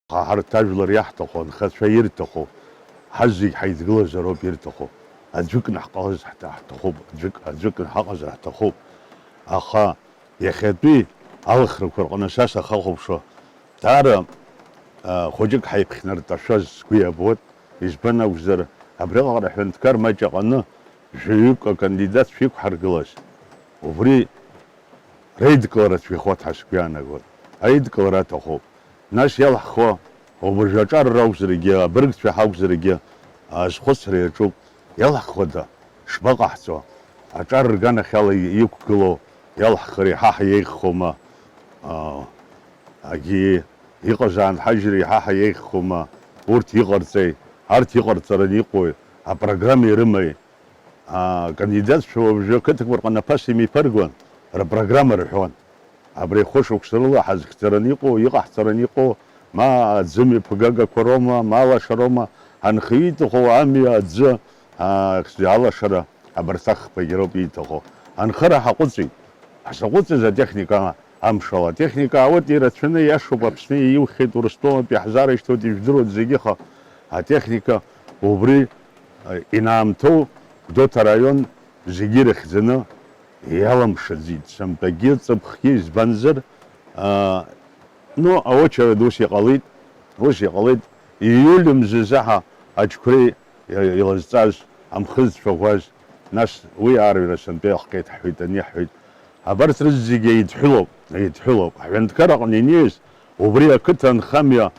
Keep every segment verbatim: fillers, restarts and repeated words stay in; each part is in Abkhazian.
Аха ҳарҭ ажәлар иаҳҭаху, анхацәа ирҭаху, ҳазегь ҳаидгылазароуп ирҭаху. Аӡәыкны ҳҟалаз ҳҭа-, ҳҭахуп, аӡәык, аӡәыкны ҳаҟазар ҳҭахуп. Аха иахьатәи алхрақәа рҟны са сахахәаԥшуа, даара, а, хәыҷык ҳаиԥхьнартәашәаз сгәы иабоит. Избан акәзар, абри аҟара аҳәынҭқар маҷ аҟаны жәаҩык акандидатцәа иқәҳаргылаз, убри реидкылара цәгьахоит ҳәа сгәы иаанагоит. Аидкылара аҭахуп. Нас иалҳхуа, уажәы аҿар ракәзаргьы, абыргцәа ҳакәзаргьы, азхәыцра иаҿуп. Иалҳхуада, шԥаҟаҳҵо? Аҿар рганахьала иқәгылоу иалҳхыр еиҳа ҳаиеиӷьхома? Аа, агьи, иҟазаан ҳажьра еиҳа ҳаиеиӷьхома? Урҭ иҟарҵеи? Арҭ иҟарҵараны иҟои? Апрограмма ирымеи? Акандидатцәа уажәы ақыҭақәа рҟны аԥаса имеиԥыргон, рпрограмма рҳәон. Абри хәышықәса рыла ҳазхьӡараны иҟоу, иҟаҳҵараны иҟоу, ма аӡы мҩаԥгагақәа роума, ма алашароума, анхаҩы иҭаху амҩа, аӡы, а, алашара, абарҭ ахԥагьы роуп ииҭаху. Анхара ҳаҟәыҵит. Ҳзаҟәыҵыз атехника амшала. Атехника аауеит, ирацәаны, иашоуп, Аԥсны иухьеит, Урыстәылантәи иаҳзаарышьҭуеит, ижәдыруеит зегьы, аха атехника убри, а, инаамҭоу Гәдоуҭа араион зегьы ирыхьӡаны иаламшаӡеит, сынтәагьы ҵыԥхгьы, избанзар, аа, ну, аочеред ус иҟалеит, ус иҟалеит, ииуль мзазы ҳа аџьқәреи илазҵаз, амхы зцәаӷәаз, нас уи аарҩара сынтәа иахҟьеит ҳҳәеит, ани ҳҳәеит, абарҭ рызегьы еидҳәылоуп, еидҳәылоуп. Аҳәынҭқар аҟны инеиз, убри ақыҭа анхамҩа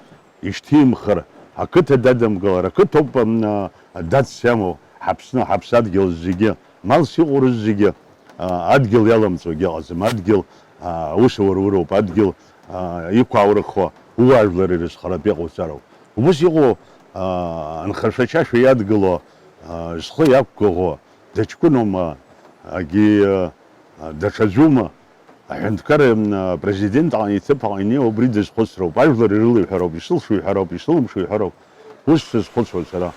ишьҭимхыр, ақыҭа дадымгылар, ақыҭоуп, м, а, дацс иамоу, ҳаԥсны, ҳаԥсадгьыл зегьы, малс иҟоу рызегьы, а, адгьыл иаламҵуагьы ыҟаӡам, адгьыл, а, аус ауруроуп, адгьыл, а, иқәааурыхуа ууаажәлар ирызхаратә иҟауҵароуп. Убыс иҟоу, а, анхашәачашәа иадгыло, а, зхы иақәгәыӷуа, дыҷкәыноума, агьи, а, даҽаӡәума, аҳәынҭқар, м, апрезидент аҟны иҭыԥ аҟны инеиуа убри дазхәыцроуп, ажәлар ирылиҳәароуп, исылшо иҳәароуп, исылымшо иҳәароуп, ус сазхәыцуан сара.